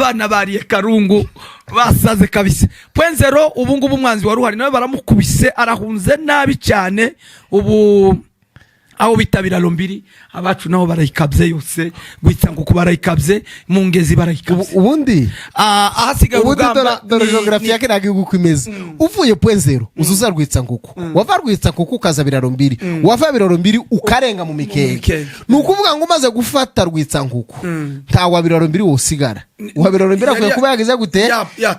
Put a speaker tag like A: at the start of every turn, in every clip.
A: Abana bariye karungu, basaze kabisa. Point zéro, ubu ngubu umwanzi wari uhari nawe baramukubise, arahunze nabi cyane. Ubu aho bita Biraro Mbiri, abacu nabo barayikabye yose, gwitsa ngo barayikabye, mu Ngezi barayikabye.
B: Ubundi
A: Ah, ahasigaye
B: ubundi
A: urugamba
B: dore geography ya kiriya gihugu uko imeze: uvuye point zéro, uza uza Rwitsankuku, wava Rwitsankuku ukaza Biraro Mbiri, wava Biraro Mbiri ukarenga mu Mikenke.
A: Mikenke.
B: Ni ukuvuga ngo umaze gufata Rwitsankuku, nta wa Biraro Mbiri wosigara. Uwa Biraro Mbiri akwiye kuba yagize gute?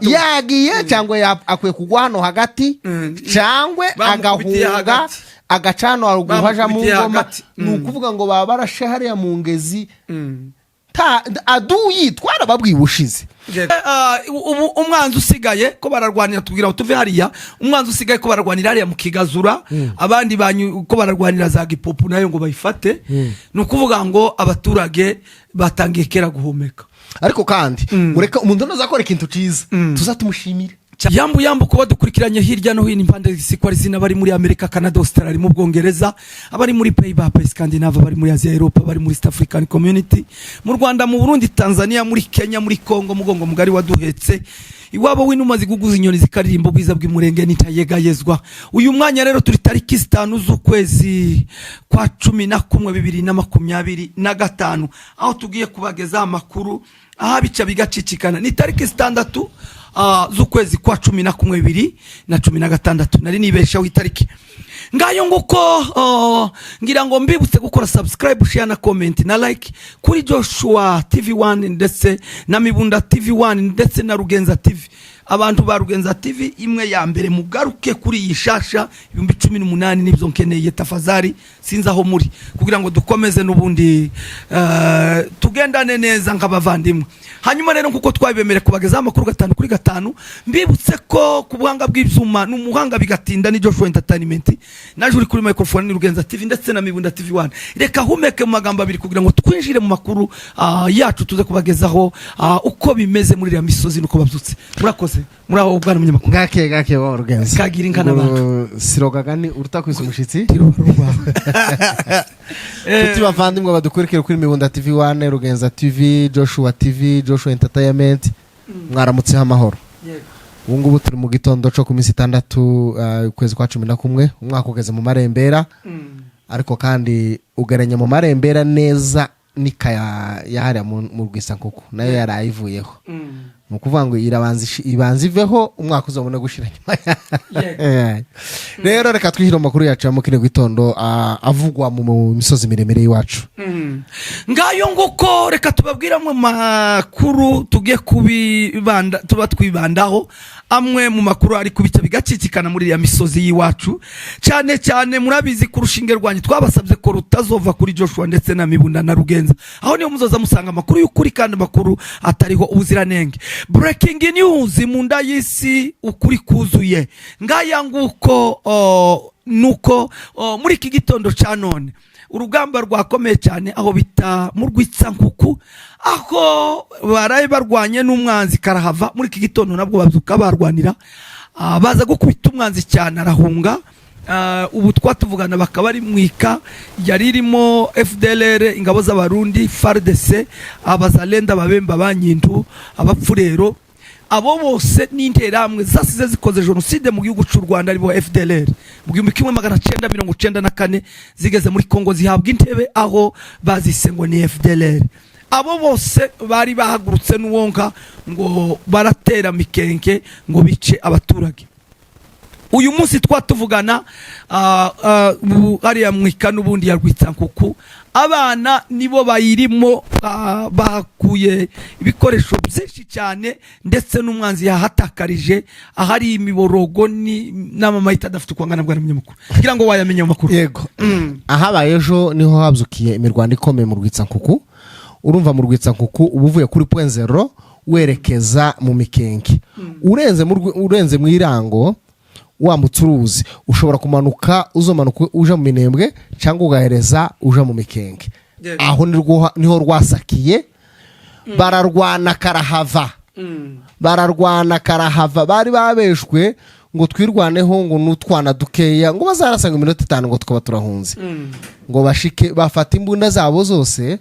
B: Yagiye cyangwa akwiye kugwa hano hagati cyangwa
A: Bamukubitiye
B: agahunga
A: hagati.
B: agaca hano haruguru haja mu
A: Bamukubitiye
B: Ngoma.
A: hagati.
B: Ni ukuvuga ngo baba barashe hariya mu Ngezi. Aduyi twarababwiye ubushize.
A: Ubu umwanzi usigaye ko bararwanira, tubwira ngo tuve hariya, umwanzi usigaye ko bararwanira hariya mu Kigazura, abandi banyu ko bararwanira za Gipupu nayo ngo bayifate. Ni ukuvuga ngo abaturage batangiye kera guhumeka.
B: Ariko kandi mureka umuntu nazakora ikintu cyiza tuzatumushimire.
A: Yambu yambu kuba dukurikiranye hirya no hino impande z'isi ko ari zina, bari muri Amerika, Canada, Australia, mu Bwongereza, abari muri Pays-Bas, Scandinave, abari muri Asia, Europe, abari muri East African Community, mu Rwanda, mu Burundi, Tanzania, muri Kenya, muri Congo, mugongo mugari waduhetse iwabo w'inuma ziguguza inyoni zikaririmba ubwiza bw'Imurenge n'itayegayezwa. Uyu mwanya rero turi tariki 5 z'ukwezi kwa 11 2025, aho tugiye kubagezaho amakuru aho bica bigacicikana. Ni tariki 6 z'ukwezi kwa 11 2016. Nari nibeshaho itariki. Ngayo nguko. Ngira ngo mbibutse gukora subscribe, share na comment na like kuri Joshua TV 1 ndetse na Mibunda TV 1 ndetse na Rugenza TV. Abantu ba Rugenza TV imwe ya mbere, mugaruke kuri iyi shasha, 18,000 nibyo nkeneye tafadhali. Sinzi aho muri kugira ngo dukomeze n'ubundi tugendane neza nk'abavandimwe. Hanyuma rero, nkuko twabibemereye kubagezaho amakuru gatanu kuri gatanu, mbibutse ko ku buhanga bw'ibyuma ni umuhanga bigatinda, ni Joshua Entertainment, naje uri kuri microphone ni Rugenza TV ndetse na Mibunda TV 1. Reka humeke mu magambo abiri kugira ngo twinjire mu makuru yacu, tuze kubagezaho uko bimeze muri iriya misozi nuko babyutse. Murakoze. Muri aho, bwana munyamakuru?
B: Ngake gake wa Rugenza.
A: Kagira inka n'abantu.
B: Sirogaga ni urutakwisa umushitsi.
A: Nshuti
B: Inshuti bavandimwe badukurikira kuri Mibunda TV 1, Rugenza TV, Joshua TV, Joshua Entertainment, mwaramutseho amahoro. Ubu ngubu turi mu gitondo cyo ku minsi 6, ukwezi kwa 11, umwaka ugeze mu marembera, ariko kandi ugeranya mu marembera neza n'ikaya yahariya mu Rwisankuku nayo yarayivuyeho. Ni ukuvuga ngo irabanza ibanza iveho, umwaka uzabona gushira nyuma yayo. Rero reka twishyire mu makuru yacu ya mu kino gitondo, avugwa mu misozi miremire y'iwacu.
A: Ngayo nguko. Reka tubabwire amwe mu makuru tugiye kubibanda, tuba twibandaho amwe mu makuru ari kubica bigacicikana muri iriya misozi y'iwacu. Cyane cyane murabizi ku rushinge rwanyu twabasabye ko rutazova kuri Joshua ndetse na Mibunda na Rugenza, aho niyo muzoza musanga amakuru y'ukuri kandi amakuru atariho ubuziranenge. Breaking news mu nda y'isi, ukuri kuzuye. Ngaya nguko. Nuko muri iki gitondo cya none urugamba rwakomeye cyane aho bita mu Rwitsankuku, aho baraye barwanye n'umwanzi karahava. Muri iki gitondo nabwo babyuka barwanira, baza gukubita umwanzi cyane arahunga. Ubu twatuvugana bakaba ari mwika yari irimo FDLR, ingabo z'Abarundi, FARDC, Abazalenda, Ababemba, Abanyindu, Abapfurero, abo bose n'interahamwe zasize zikoze jenoside mu gihugu cy'u Rwanda, aribo FDLR, mu 1994 zigeze muri Kongo zihabwa intebe aho bazise ngo ni FDLR. Abo bose bari bahagurutse n'uwonka ngo baratera Mikenke ngo bice abaturage. Uyu munsi twatuvugana, hariya mwika n'ubundi ya Rwitsankuku abana nibo bayirimo, bahakuye ibikoresho byinshi cyane, ndetse n'umwanzi yahatakarije ahari imiborogo n'amamayita adafite uko angana. Bwana munyamakuru, kugira ngo wayamenye ayo makuru.
B: Yego, ahabaye ejo niho habyukiye imirwano ikomeye mu Rwitsankuku. Urumva mu Rwitsankuku uba uvuye kuri point zéro werekeza mu Mikenke, urenze mu Irango, wambutse uruzi, ushobora kumanuka, uzomanuka uja mu Minembwe cyangwa ugahereza uja mu Mikenke. Aho niho rwasakiye, bararwana karahava, bararwana karahava. Bari babeshwe ngo twirwaneho, ngo n'utwana dukeya, ngo bazarasa ngo iminota 5 ngo tukaba turahunze, ngo bashike bafata imbunda zabo zose.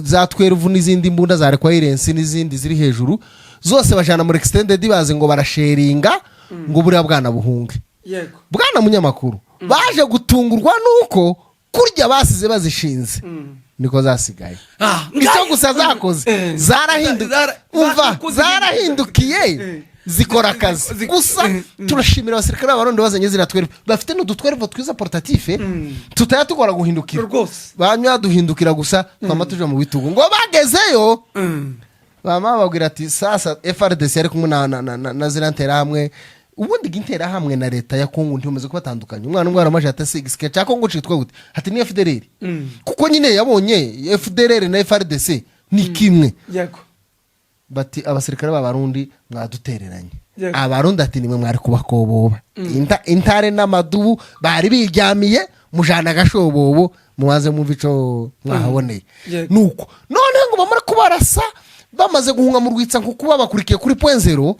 B: Za 12 n'izindi mbunda za recoilless n'izindi ziri hejuru zose bajana muri extended, bazi ngo barasheringa ngo buriya bwana buhunge. Bwana munyamakuru, baje gutungurwa nuko kurya basize bazishinze niko zasigaye. Icyo gusa zakoze, umva, zarahindukiye, zikora akazi gusa. Turashimira abasirikare b'Abarundi bazanye ziriya 12, bafite n'udu 12 twiza portatif tutajya tugora guhindukira. Banywa duhindukira gusa, twama tuja mu bitugu. Ngo bagezeyo, bama bababwira ati sasa FARDC yari kumwe na ziriya nterahamwe. Ubundi interahamwe na leta ya Kongo ntibumaze kubatandukanya. Umwana umwe aramaje ati: "Se igisirikare cya Kongo citwa gute?" Ati: "Ni FDLR." Kuko nyine yabonye FDLR na FARDC ni kimwe. Bati: "Abasirikare b'Abarundi mwadutereranye." Abarundi ati: "Nimwe mwari kubakoboba. Intare n'amadubu bari biryamiye, mujana agashobobo, mubanze mwumve ico mwahaboneye." Nuko noneho ngo bamare kubarasa, bamaze guhunga mu rwitsa, kuko babakurikiye kuri Point Zéro,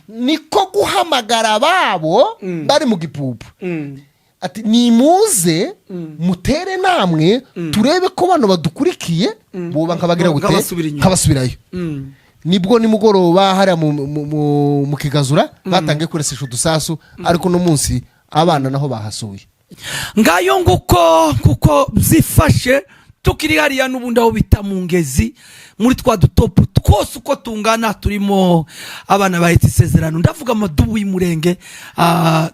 B: niko guhamagara ababo bari mu gipupu ati: "Nimuze mutere namwe, turebe ko bano badukurikiye boba nkabagira gute."
A: Nk'abasubira inyuma.
B: Nk'abasubirayo. Nibwo nimugoroba hariya mu Kigazura batangiye kuresesha udusasu, ariko uno munsi abana naho bahasuye.
A: Ngayo nguko kuko byifashe. Tukiri hariya n'ubundi aho bita mu Ngezi, muri twa dutopu twose uko tungana turimo abana bahetse isezerano, ndavuga amadubu y'Umurenge,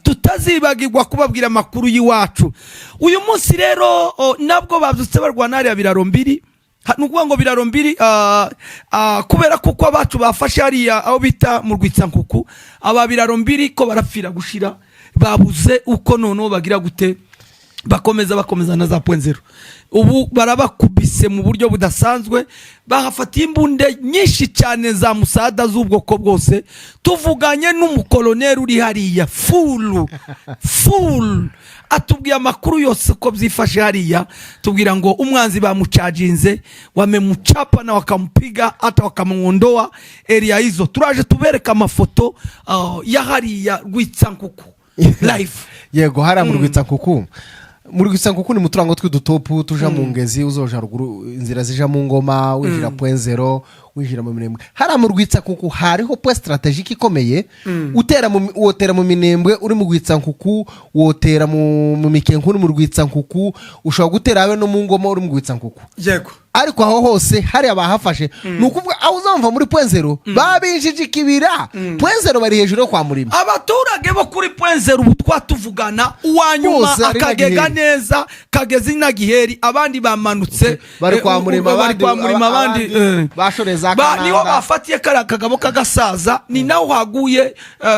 A: tutazibagirwa kubabwira amakuru y'iwacu. Uyu munsi rero nabwo babyutse barwana hariya Biraro Mbiri. Ni ukuvuga ngo Biraro Mbiri, kubera kuko abacu bafashe hariya aho bita mu Rwitsankuku, aba Biraro Mbiri ko barapfira gushira, babuze uko noneho bagira gute, bakomeza na za Point Zéro. Ubu barabakubise mu buryo budasanzwe, bahafatiye imbunde nyinshi cyane za musada z'ubwoko bwose. Tuvuganye n'umukoloneri uri hariya fulu fulu, atubwiye amakuru yose uko byifashe hariya, tubwira ngo umwanzi bamucajinze, wamemuchapa na wakamupiga hata wakamuondoa area hizo. Turaje tubereka amafoto ya hariya Rwitsankuku live.
B: Yego, hariya mu Rwitsankuku, mu Rwitsankuku ni mu turango tw'udutopu tuja mu Ngezi, uzoja ruguru inzira zija mu Ngoma, winjira Point Zéro, winjira mu Minembwe. Hariya mu Rwitsankuku hariho point stratégique ikomeye. Utera mu wotera mu Minembwe uri mu Rwitsankuku, wotera mu Mikenke uri mu Rwitsankuku, ushobora gutera habe no mu Ngoma uri mu Rwitsankuku. Ariko aho hose hariya bahafashe, ni ukuvuga aho uzamva muri Point Zéro babinjije ikibira. Point Zéro bari hejuru yo kwa Murima.
A: Abaturage bo kuri Point Zéro ubu twatuvugana, uwa nyuma
B: Bose ari
A: akagega
B: Nagiheri.
A: neza kageze Nagiheri, abandi bamanutse.
B: Bari kwa Murima.
A: Bari kwa Murima, abandi
B: bashoreye za
A: niho
B: Kananda.
A: bafatiye kariya kagabo k'agasaza, ni naho haguye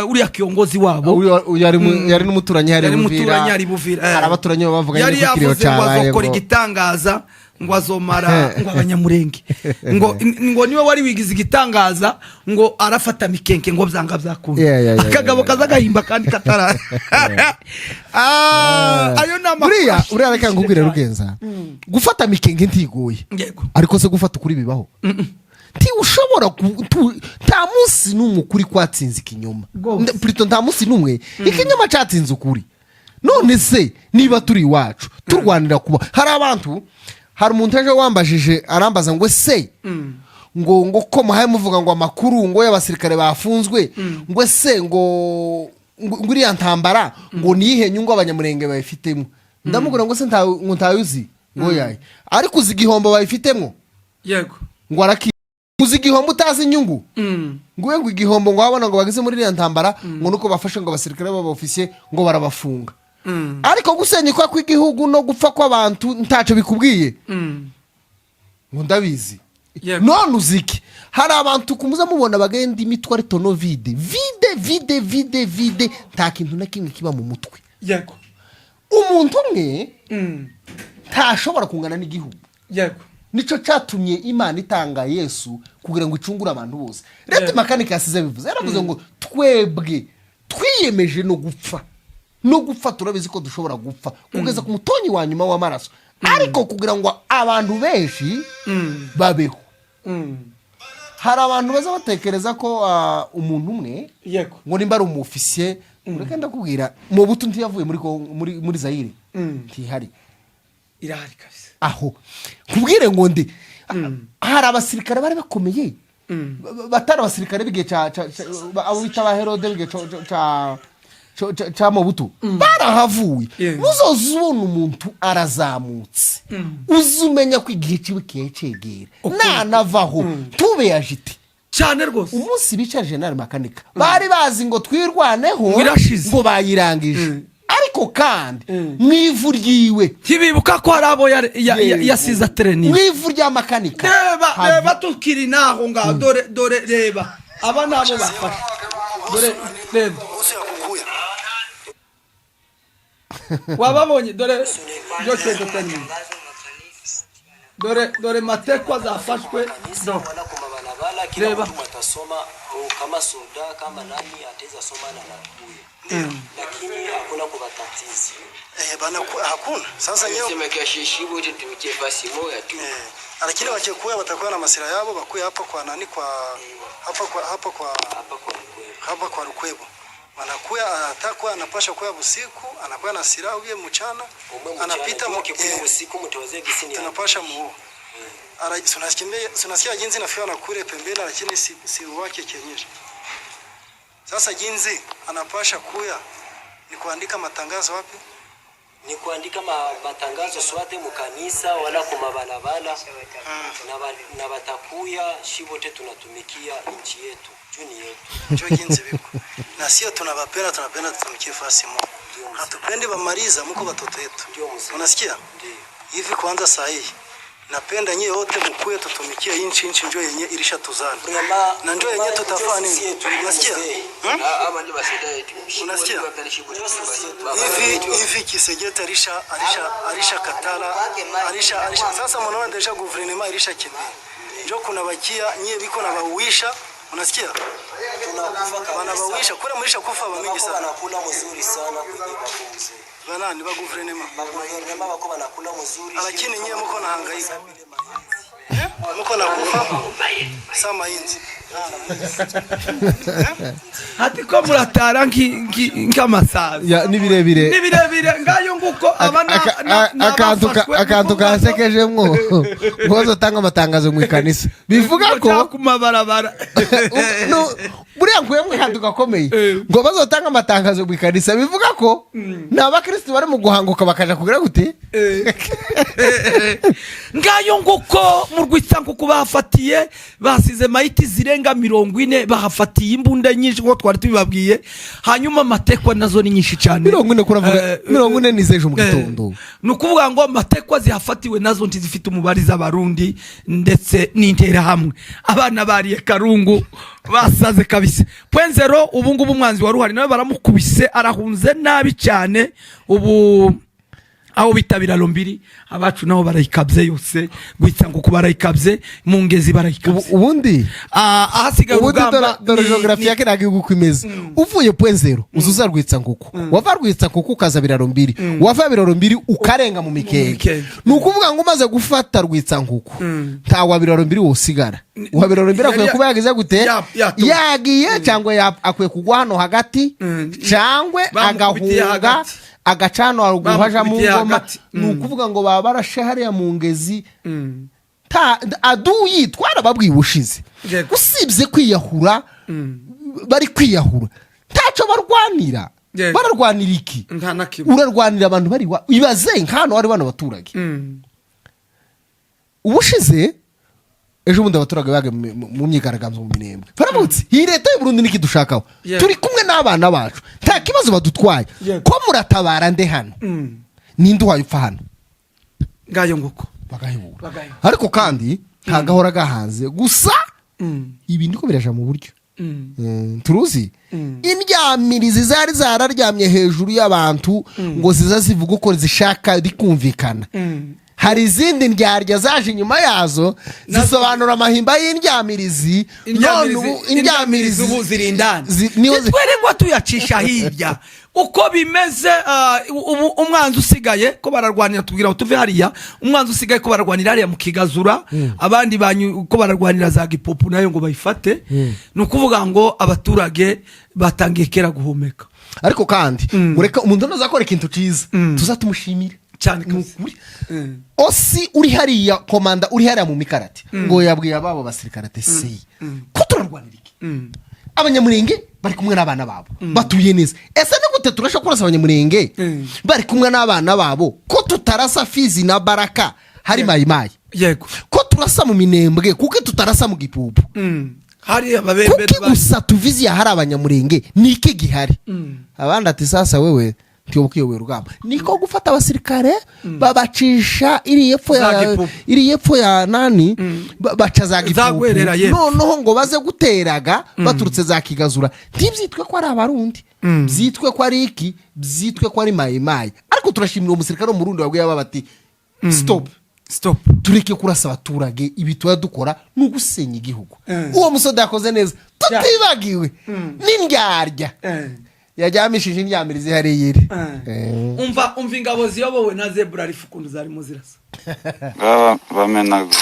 A: uriya kiongozi wabo.
B: Uyu yari n'umuturanyi hari
A: Yari
B: Buvira.
A: umuturanyi ari Buvira.
B: Hari abaturanyi bavuga
A: Yari
B: nyine ko ikiriyo
A: yavuze ngo
B: cyabaye
A: azokora igitangaza, ngo azomara ngo Abanyamurenge, ngo niwe wari wigize igitangaza, ngo arafata Mikenke, ngo byanga byakunda. Akagabo kaza gahimba kandi katara. Ayo ni amakuru
B: Buriya uriya, reka
A: ashimishije
B: nkubwire,
A: cyane.
B: Rugenza, gufata Mikenke ntigoye. Ariko se gufata ukuri bibaho? Ntiushobora nta munsi n'umwe ukuri kwatsinze ikinyoma. Plutôt nta munsi n'umwe ikinyoma cyatsinze ukuri. None se niba turi iwacu turwanira kuba, hari abantu, hari umuntu ejo wambajije, arambaza ngo: "Ese ngo ko muhaye muvuga ngo amakuru ngo y'abasirikare bafunzwe, ngo ese ngo iriya ntambara ngo niyihe nyungu Abanyamurenge bayifitemo?" Ndamubwira ngo: "Se ngo ntayo uzi?" Ngo: "Yaye." "Ariko uzi igihombo bayifitemo?" Ngo araki uzi igihombo utazi inyungu? Ngo we ngo igihombo ngo wabona ngo bageze muri iriya ntambara ngo nuko bafashe ngo abasirikare b'abofisiye ngo barabafunga, ariko gusenyuka kw'igihugu no gupfa kw'abantu ntacyo bikubwiye. Ngo ndabizi. None uzi iki? Hari abantu kumuza mubona bagenda imitwe ari tonneau vide, vide, vide, vide, vide, nta kintu na kimwe kiba mu mutwe. Umuntu umwe ntashobora kungana n'igihugu. Nicyo cyatumye Imana itanga Yesu kugira ngo icungure abantu bose. Rero Makanika yasize bivuze, yaravuze ngo twebwe twiyemeje no gupfa, no gupfa turabizi ko dushobora gupfa kugeza ku mutonyi wa nyuma w'amaraso, ariko kugira ngo abantu benshi babeho. Hari abantu baza batekereza ko umuntu umwe ngo nimba ari umufisiye. Ureke ndakubwira, mu butu ntiyavuye muri Kongo- muri Zayire, ntihari.
A: Irahari kabisa.
B: Aho nkubwire ngo ndi Hari abasirikare bari bakomeye, batari abasirikare b'igihe abo bita ba Herode b'igihe ca Mobutu barahavuye. Muzoza ubona umuntu arazamutse, uzi umenya ko igihe kiwe kihe cegera, nanavaho tube yajite.
A: Cyane rwose.
B: Umunsi bica General Makanika, bari bazi ngo Twirwaneho
A: Ngo irashize.
B: ngo bayirangije, ariko kandi mu ivu ryiwe
A: Ntibibuka ko hari abo yasize atereniye.
B: Mu ivu rya Makanika
A: Reba, reba, tukiri naho ngaho, dore, dore, reba, aba nabo bafashe, dore, reba. Wababonye? Dore byose dutanye, dore, dore matekwa zafashwe do.
C: Wala kumabalabala, kila
A: Reba.
C: mtu atasoma kama soda, kama nani ataweza soma na nakuya, lakini hakuna kubatatiza.
D: Eh, bana hakuna. Sasa nyewe
E: Sema kiashishi wote tumikie fasi moja tu.
D: Eh, lakini wakikuya watakuwa na masira yabo, bakuya hapa kwa nani, kwa hapa kwa
C: Hapa kwa Lukwebo.
D: Hapa kwa Lukwebo. Wanakuya, atakuwa anapasha kuya busiku, anakuwa na silaha uye mchana,
C: Umwe mchana,
D: anapita
C: kikuya usiku mtawazia gisini.
D: Tunapasha muo. Ara sunasikia jinsi nafika na kule pembeni, lakini si wake kienyeji. Sasa jinsi anapasha kuya ni kuandika matangazo wapi?
C: Ni kuandika matangazo swate mukanisa wala kumabalabala na batakuya shi wote tunatumikia nchi yetu juu ni yetu.
D: Njo jinsi biko. Na sio tunabapenda, tunapenda tutumikie fasi moja. Hatupendi bamaliza, muko batoto yetu.
C: Ndio mzee.
D: Unasikia?
C: Ndio.
D: Hivi kwanza saa hii napenda nyie wote mkuye tutumikie inchi, njo yenye ilisha tuzana.
C: Vraiment,
D: Na njo yenye tutafaa nini?
C: yetu,
D: Unasikia?
C: mzee.
D: Hmm?
E: Ama ndio baseda yetu.
D: Unasikia? Hivi Kisegeta alisha katala, alisha sasa mnaona déjà gouvernement ilisha kimbia. Njo kuna bakia nyie biko na bauisha, unasikia?
C: Tunakufa kabisa.
D: Wanabawisha kule, mlisha kufa ba mingi
C: Wako
D: sana.
C: wanakula mzuri sana kwenye wako mzee.
D: Banani ba gouvernement?
C: Baguvernema wako wanakula mzuri.
D: Lakini nyie muko na hangaika. Muko na kufa sama inzi.
A: Ati ko muratara nk'amasazi.
B: Ya, ni birebire.
A: Ni birebire, ngayo nguko aba ni abafashwe
B: Akantu
A: mu bwato.
B: kasekejemwo ngo uzotanga amatangazo mu ikanisa, bivuga ko
A: Ngo ku mabarabara.
B: No, buriya nkuyemo akantu gakomeye, ngo bazotanga amatangazo mu ikanisa, bivuga ko ni abakristo bari mu guhanguka bakaja kugira gute?
A: Ngayo nguko mu Rwitsankuku bahafatiye, basize mayiti zirenga 40, bahafatiye imbunda nyinshi nk'uko twari tubibabwiye. Hanyuma amatekwa nazo ni nyinshi cyane.
B: 40 kuravuga, 40 ni z'ejo mu gitondo.
A: Ni ukuvuga ngo amatekwa zihafatiwe nazo ntizifite umubare, z'Abarundi ndetse n'Interahamwe. Abana bariye karungu, basaze kabisa. Point zéro, ubu ngubu umwanzi wari uhari nawe baramukubise, arahunze nabi cyane. Ubu aho bita Biraro Mbiri, abacu nabo barayikabye yose. Rwitsankuku barayikabye, mu Ngezi barayikabye.
B: Ubundi
A: Ah, ahasigaye
B: ubundi
A: urugamba
B: dore geography ya kiriya gihugu uko imeze: uvuye Point Zéro, uza uza Rwitsankuku, wava Rwitsankuku ukaza Biraro Mbiri, wava Biraro Mbiri ukarenga mu Mikenge.
A: Mikenge.
B: Ni ukuvuga ngo umaze gufata Rwitsankuku, nta wa Biraro Mbiri wosigara. Uwa Biraro Mbiri akwiye kuba yagize gute?
A: Yatumye.
B: Yagiye cyangwa akwiye kugwa hano hagati cyangwa
A: Bamukubitiye
B: agahunga
A: hagati.
B: agaca hano haruguru haja mu
A: Bamukubitiye
B: Ngoma.
A: hagati.
B: Ni ukuvuga ngo baba barashe hariya mu Ngezi. Aduyi twarababwiye ubushize, usibye kwiyahura, bari kwiyahura, ntacyo barwanira. Bararwanira iki?
A: Nta na kimwe.
B: Urarwanira abantu bari ibaze nk'ahantu hari bano baturage. Ubushize, ejo bundi, abaturage baga mu myigaragambyo mu Minembwe, baramutse iyi leta y'u Burundi niki dushakaho? Turi kumwe n'abana bacu, nta kibazo badutwaye. Ko muratabara nde hano? Ninde uhaye upfa hano?
A: Ngayo nguko.
B: Bagahebura.
A: Bagahebura.
B: Ariko kandi nta gahora gahanze gusa, ibi niko biraja mu buryo. Turuzi indyamirizi zari zararyamye hejuru y'abantu ngo ziza zivuga uko zishaka rikumvikana. Hari izindi ndyarya zaje inyuma yazo zisobanura amahimba y'indyamirizi. None ubu
A: Indyamirizi ubu ziri indani.
B: Niho
A: Twirirwa tuyacisha hirya uko bimeze. Ah, ubu umwanzi usigaye ko bararwanira, tubwira ngo tuve hariya, umwanzi usigaye ko bararwanira hariya mu Kigazura, abandi banyu ko bararwanira za Gipupu nayo ngo bayifate. Ni ukuvuga ngo abaturage batangiye kera guhumeka.
B: Ariko kandi ureka umuntu nazakora ikintu cyiza, tuzatumushimira.
A: Cyane
B: Ni
A: kabisa.
B: ukuri. Osi uri hariya, komanda uri hariya mu mikarati, ngo yabwiye ababo basirikare ati: "Se ko turarwanira iki? Abanyamurenge bari kumwe n'abana babo, batuye neza. Ese ni gute turasha kurasa Abanyamurenge bari kumwe n'abana babo, ko tutarasa Fizi na Baraka hari Mayimayi? Ko turasa mu Minembwe, kuko tutarasa mu Gipupu?"
A: Hari Ababembe.
B: "Kuki gusa tuviziya hari Abanyamurenge? Ni iki gihari?" Abandi ati: "Sasa wewe ntiyoboka uyoboye urugamba." Niko gufata abasirikare babacisha iri epfo
A: Za
B: ya
A: Gipupu.
B: iri epfo ya nani, baca za Gipupu.
A: Gwerera y'epfo.
B: Noneho ngo baze guteraga baturutse za Kigazura, ntibyitwe ko ari Abarundi, byitwe ko ari iki, byitwe ko ari Mayimayi. Ariko turashimira uwo musirikare wo mu Rundi wabwiye aba bati: "Stop,
A: Stop.
B: tureke kurasa abaturage, ibi tuba dukora ni ugusenya igihugu." Uwo musoda yakoze neza, tutibagiwe n'indyarya yajyamishije indyamirizi hariya iri.
A: Umva, umva ingabo ziyobowe na Zebura rifu ukuntu zarimo zirasa.
F: Ngaba bamenagura.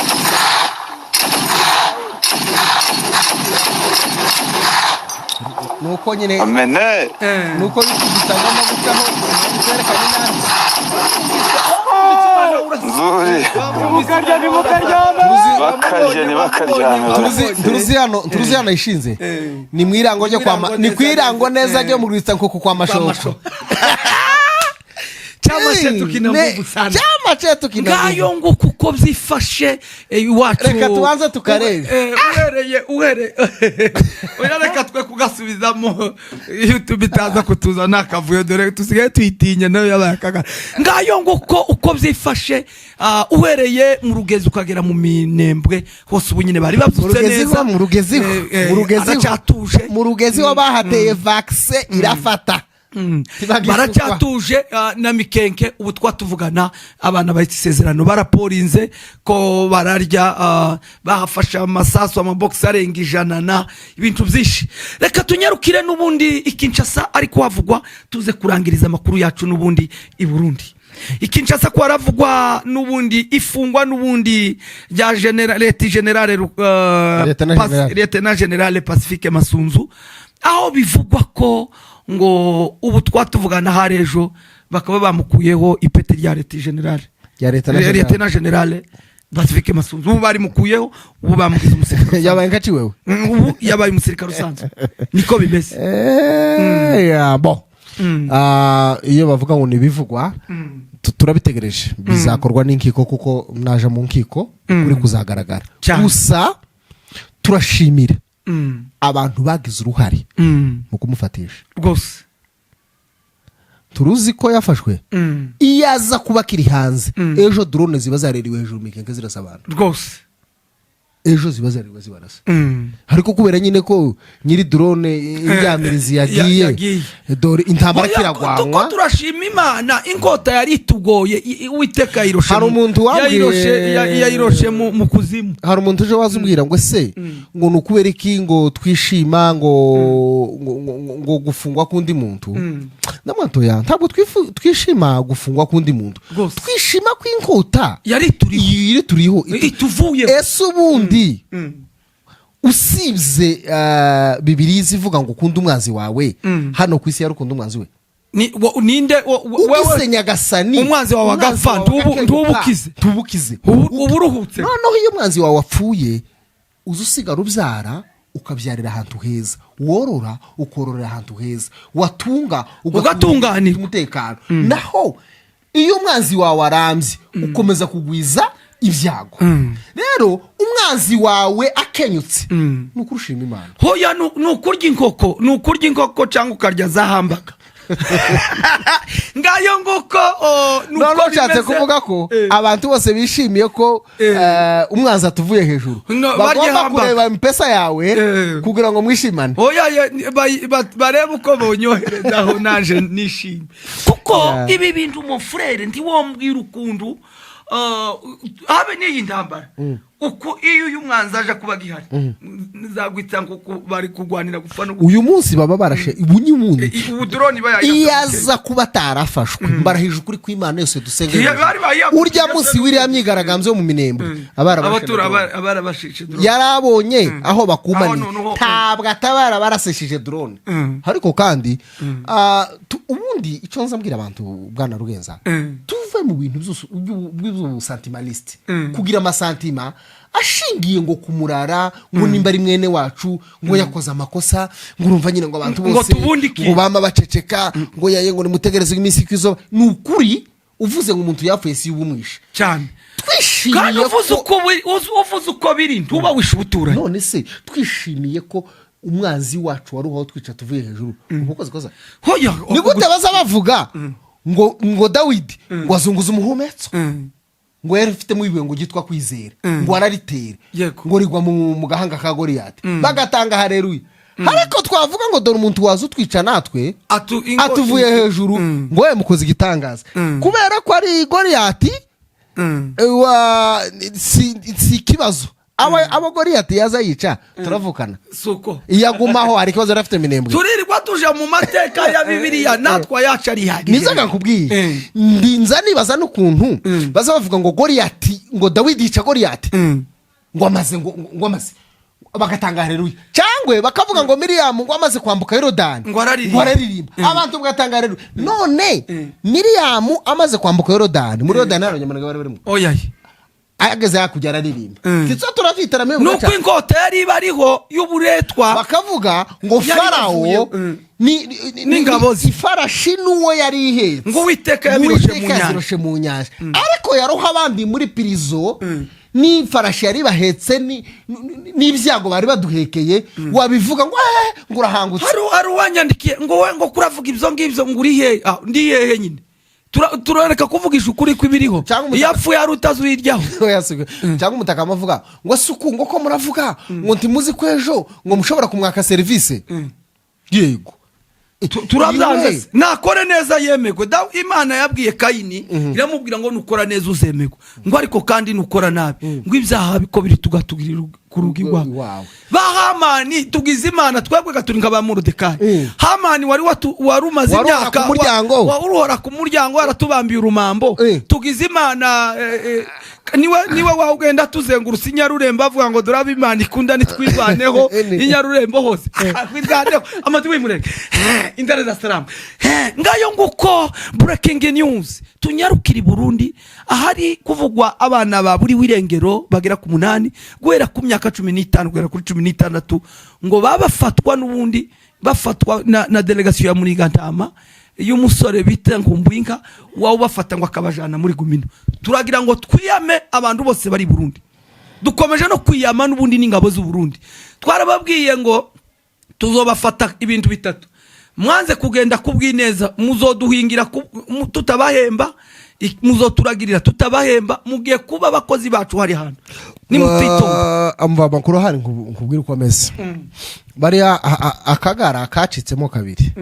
B: Nuko nyine
F: Amene.
B: Nuko bitagomba gucaho twerekane nabi.
F: Nzuri. Bakarye ntibakaryame.
B: Turuzi hano ishinze ni mu irango ryo kwa
A: Irango
B: ni ku
A: neza
B: irango
A: neza.
B: neza ryo mu Rwitsankuku kwa Mashoko.
A: Chama chetu kina nguvu sana.
B: Chama chetu kina nguvu.
A: Ngayo ngo kuko byifashe iwacu.
B: Reka tubanze tukarebe.
A: Uhereye uhereye, oya, reka twe kugasubizamo, YouTube itaza kutuzana akavuyo, dore tusigaye tuyitinya nayo yabaye akagara. Ngayo ngo uko byifashe, uhereye mu Rugezi ukagera mu Minembwe hose, ubu nyine bari
B: Mu
A: babyutse
B: Rugezi
A: neza.
B: ho, mu Rugezi ho, mu Rugezi ho.
A: Aracyatuje.
B: Mu Rugezi ho bahateye vaccin irafata. Ntibagisukwa.
A: Baracyatuje na Mikenke ubu twatuvugana, abana bahita isezerano baraporinze ko bararya, bahafashe amasasu, amabogisi arenga 100 na ibintu byinshi. Reka tunyarukire n'ubundi i Kinshasa, ariko havugwa, tuze kurangiriza amakuru yacu n'ubundi i Burundi. I Kinshasa ko haravugwa n'ubundi ifungwa n'ubundi rya leta général
B: Lieutenant General.
A: Lieutenant Général Pacifique Masunzu, aho bivugwa ko ngo ubu twatuvugana hari ejo bakaba bamukuyeho ipeti rya leta général.
B: Rya Lieutenant General.
A: Lieutenant Général Pacifique Masunzu ubu barimukuyeho, ubu bamugize umusirikare usanzwe.
B: Yabaye nka ciwewe.
A: Ubu yabaye umusirikare usanzwe, niko bimeze.
B: Ya, bon. Iyo bavuga ngo nibivugwa, turabitegereje, bizakorwa n'inkiko, kuko naje mu nkiko kuri kuzagaragara. Gusa turashimira abantu bagize uruhare mu kumufatisha.
A: Rwose.
B: Turuzi ko yafashwe. Iyo aza kuba akiri hanze, ejo drone ziba zareriwe hejuru Mikenke zirasa abantu. Ejo ziba zareriwe zibarasa. Ariko kubera nyine ko nyiri drone indyamirizi yagiye,
A: Yagiye.
B: dore intambara
A: Oya,
B: kiragwanwa.
A: Tuko turashima Imana, inkota yari itugoye, Uwiteka yayiroshe
B: Hari umuntu wambwiye-
A: yayiroshe mu kuzimu.
B: Hari umuntu uje waza umbwira ngo: "Ese ngo ni ukubera iki ngo twishima ngo gufungwa k'undi muntu?" Ndamwatoya, ntabwo twishima gufungwa k'undi muntu. Twishima ko inkota
A: yari turiho.
B: Iri turiho.
A: Ituvuye.
B: Ese ubundi usibye Bibiliya izivuga ngo ukunde umwanzi wawe, hano ku isi yari ukunda umwanzi we?
A: Ninde
B: Ugize
A: wewe
B: Nyagasani
A: umwanzi wawe agapfa,
B: umwanzi wawe agakenyuka,
A: ntubukize.
B: ntubukize.
A: Ubu uruhutse.
B: Noneho iyo umwanzi wawe wapfuye, uza usigara ubyara, ukabyarira ahantu heza, worora ukororera ahantu heza, watunga
A: Ugatunganirwa.
B: umutekano. Naho iyo umwanzi wawe arambye, ukomeza kugwiza ibyago. Rero umwanzi wawe akenyutse, ni ukuri ushima Imana.
A: Hoya, ni ukurya inkoko, ni ukurya inkoko cyangwa ukarya za hambaga. Ngayo nguko, nuko
B: Noneho ushatse
A: bimeze.
B: kuvuga ko abantu bose bishimiye ko umwanzi atuvuye hejuru
A: No, barya
B: bagomba
A: hamburger.
B: kureba M-Pesa yawe kugira ngo mwishimane?
A: Oya, barebe uko bonyoherezaho naje nishimye, kuko ibi bintu, mon frère, ntiwombwira ukuntu habe n'iyi ntambara, uko iyo uyu mwanzi aje kuba gihari nzagwitsa ngo bari kurwanira gupfa no
B: Uyu munsi baba barashe ubu nyubundi.
A: Ubu drone
B: Iyo aza kuba atarafashwe, mbarahije ukuri kw'Imana yose dusenga,
A: Bari bayiyambukije.
B: urya munsi w'iriya myigaragambyo yo mu Minembwe abarabashe
A: abatura
B: na drone.
A: Abarabashije drone.
B: Yarabonye aho bakumaniye.
A: Aho noneho-
B: Ntabwo atabara baraseshije drone. Ariko kandi ubundi icyo nza mbwira abantu, bwana Rugenza, Tuve mu bintu byose by'ubusentimentaliste, kugira amasentiments ashingiye ngo kumurara, ngo nimba ari mwene wacu, ngo yakoze amakosa, ngo urumva nyine ngo abantu
A: Ngo
B: bose
A: tubundike.
B: ngo bama baceceka, ngo yaye, ngo nimutegereze iminsi izoba. Ni ukuri, uvuze ngo umuntu yapfuye si ubumwishe.
A: Cyane.
B: Twishimiye
A: Kandi uvuze
B: ko
A: uko uvuze uko biri, ntuba wishe ubuturanyi.
B: None se twishimiye ko umwanzi wacu wari uhaho twica tuvuye hejuru, umukozi koza?
A: Hoya.
B: Ni gute baza bavuga ngo Dawidi ngo azunguze umuhumetso, ngo yari afitemo ibuye ngo ryitwa kwizera, ngo araritera, ngo rigwa mu gahanga ka Goriyati, bagatanga hareruya, ariko twavuga ngo dore umuntu waza utwica natwe atuvuye hejuru, ngo we mukoze igitangaza kubera ko ari Goriyati? Si ikibazo, abo Goriyati yaza yica turavukana.
A: Suko.
B: Iyo agumaho hari ikibazo yari afite Minembwe?
A: Turirirwa tuja mu mateka ya Bibiliya, natwe ayacu arihagije.
B: Nizo nkakubwiye. Ndinza nibaza n'ukuntu baza bavuga ngo Goriyati, ngo Dawidi yica Goriyati, ngo amaze ngo amaze bagatanga hareruya, cyangwa bakavuga ngo Miriyamu ngo amaze kwambuka Yorodani
A: Ngo araririmba.
B: Ngo araririmba, abantu bagatanga hareruya. None Miriyamu amaze kwambuka Yorodani, muri Yorodani hari Abanyamurenge bari barimo?
A: Oya.
B: Ageze hakurya araririmba. Titso turavyitaramiye.
A: Nuko inkota yari ibariho y'uburetwa.
B: Bakavuga ngo
A: Yari
B: Farawo
A: N'ingabo ze.
B: Ifarashi n'uwo yari ihetse.
A: Ngo Uwiteka yabiroshe mu
B: Uwiteka
A: nyanja.
B: yaziroshe mu nyanja, ariko yaroha abandi muri prison n'ifarashi yari bahetse n'ibyago bari baduhekeye, wabivuga ngo ngo urahangutse.
A: Hari uwanyandikiye ngo we ngo kuravuga ibyo ngibyo, ngo uri hehe? Ah, ndi hehe nyine? Turareka kuvugisha ukuri kw'ibiriho.
B: Cyangwa
A: Iyo apfuye hari utazi uyiryaho.
B: Oya, cyangwa umutaka amavuga ngo suku, ngo ko muravuga ngo ntimuzi ko ejo ngo mushobora kumwaka serivisi, yego.
A: Turabyanze.
B: Yewe.
A: Se nakore neza yemegwe. Imana yabwiye Kayini, iramubwira ngo nukora neza uzemegwa, ngo ariko kandi nukora nabi, ngo ibyaha biko biri tugatugirira ku rugo iwawe.
B: Iwawe.
A: Ba Hamani tugize Imana twebwe gaturi nka ba Moridekayi. Hamani wari umaze
B: Wari uhora
A: imyaka
B: ku muryango.
A: wa- uruhora ku muryango yaratubambiye urumambo. Tugize Imana, niwe wagenda tuzengurutse inyarurembo avuga ngo dore abo Imana ikunda nitwirwaneho. Inyarurembo hose twirwaneho amatu wimurenge indare za salamu ngayo. Nguko breaking news. Tunyarukire i Burundi ahari kuvugwa abana ba buri w'irengero bagera ku 8, guhera ku myaka 15 kugera kuri 16, ngo baba bafatwa n'ubundi bafatwa na délégation ya Murigantama y'umusore bita Nkumbwinka, wawe ubafata ngo akabajana muri Gumino. Turagira ngo twiyame abantu bose bari i Burundi. Dukomeje no kwiyama n'ubundi n'ingabo z'u Burundi. Twarababwiye ngo tuzobafata ibintu bitatu. Mwanze kugenda kubw'ineza, muzoduhingira tutabahemba, muzoturagirira tutabahemba, mugiye kuba abakozi bacu hari hantu nimutitonda.
B: Amva amakuru ahari, nkubwire uko ameze. Bariya akagara kacitsemo kabiri,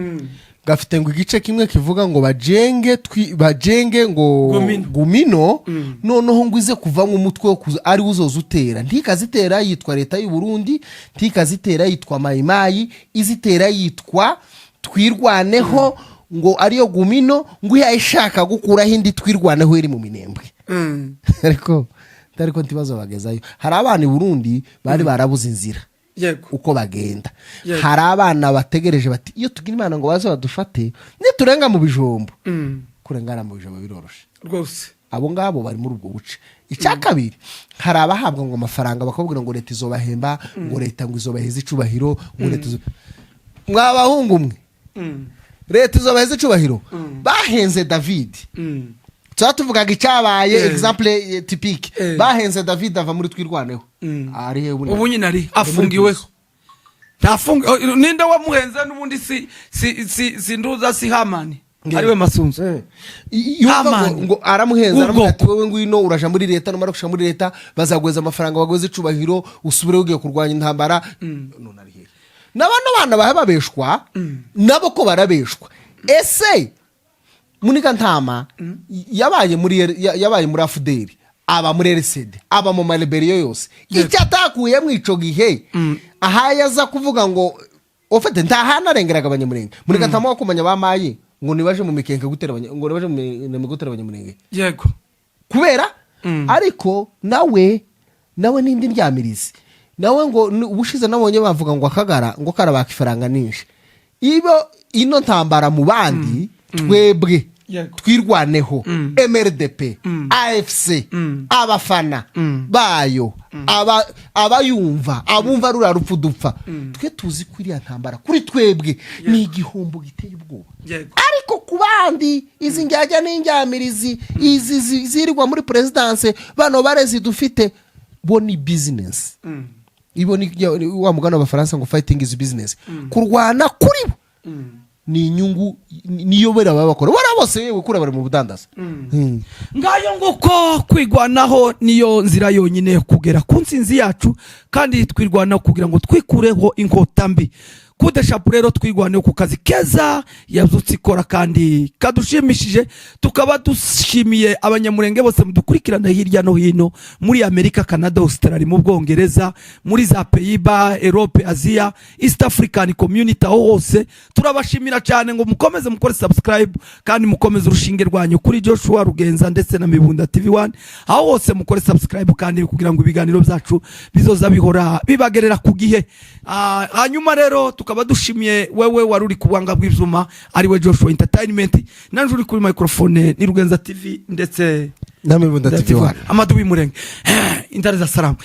B: gafite ngo igice kimwe kivuga ngo bajenge bajenge ngo
A: Gumino.
B: Gumino, noneho ngo ize kuvamo umutwe wo ari wo uzoza utera. Ntikazitera yitwa leta y'u Burundi, ntikazitera yitwa Mayimayi, izitera yitwa Twirwaneho, ngo ariyo Gumino, ngo ihaye ishaka gukuraho indi Twirwaneho iri mu Minembwe. Ariko ntibazo bagezayo. Hari abana i Burundi bari barabuze inzira uko bagenda. Hari abana bategereje bati iyo tugira Imana ngo baze badufate niturenga mu bijumbo. Kurengana mu bijumbo biroroshe.
A: Rwose.
B: Abo ngabo bari muri ubwo buce. Icya kabiri, hari abahabwa ngo amafaranga, bakababwira ngo leta izobahemba, ngo leta ngo izobaheza icubahiro, ngo leta izo mwabahungu mwe, leta izobaheza icubahiro. Bahenze David, tuba tuvugaga icyabaye, exemple typique. Bahenze David ava muri Twirwaneho. Ari he ubu?
A: Ubu nyine ari afungiweho, ntafungi. Oh, ninde wamuhenze n'ubundi? Si nduza, si Hamani ariwe Masunzu?
B: Yumva ngo,
A: Hamani.
B: ngo aramuhenza,
A: Ubwoko.
B: aramubwira ati wowe ngwino uraja muri leta, numara kuja muri leta bazaguheza amafaranga, baguheze icubahiro, usubire ugiye kurwanya intambara. None ari hehe? Na bano bana baha babeshwa nabo ko barabeshwa. Ese Muniga Ntama yabaye muri AFDL, aba muri RCD, aba mu marébellions yose, icyo atakuyemo ico gihe ahaye aza kuvuga ngo ufite nta hantu arengeraga Abanyamurenge. Muniga Ntama wakumanya bamaye ngo nibaje mu Mikenke gutera ngo nibaje mu gutera Abanyamurenge kubera ariko nawe n'indi ndyamirizi nawe ngo ubushize nabonye bavuga ngo akagara ngo karabaka ifaranga nyinshi ibo ino ntambara mu bandi twebwe. Twirwaneho, MRDP, AFC, abafana bayo, abayumva, abumva ruriya rupfu dupfa, twe tuzi ko iriya ntambara kuri twebwe ni igihombo giteye ubwoba. Ariko ku bandi, izi njyajya n'injyamirizi, izi zirirwa muri perezidanse, bano barezi dufite, bo ni business. Ibo ni wa mugani w'Abafaransa ngo "Fighting is business." Kurwana kuri bo ni inyungu, niyo bera baba bakora. Bariya bose yewe kuri bari mu budandaza.
A: Ngayo nguko, kwigwanaho niyo nzira yonyine yo kugera ku nsinzi yacu, kandi twirwanaho kugira ngo twikureho inkota mbi. Kudeshapu rero, twirwaneho ku kazi keza yabyutse ikora kandi kadushimishije. Tukaba dushimiye Abanyamurenge bose mudukurikirana hirya no hino, muri Amerika, Canada, Australia, mu Bwongereza, muri za Pays-Bas, Europe, Aziya, East African Community, aho hose turabashimira cyane ngo mukomeze mukore subscribe kandi mukomeze urushinge rwanyu kuri Joshua Rugenza ndetse na Mibunda TV 1. Aho hose mukore subscribe kandi kugira ngo ibiganiro byacu bizoza bihora bibagerera ku gihe. Hanyuma rero tukaba dushimiye wewe wari uri ku buhanga bw'ibyuma, ari we Joshua Entertainment, nanje uri kuri microphone ni Rugenza TV ndetse
B: na Mibunda TV 1.
A: Amadu w'Imurenge, intare za Salamu.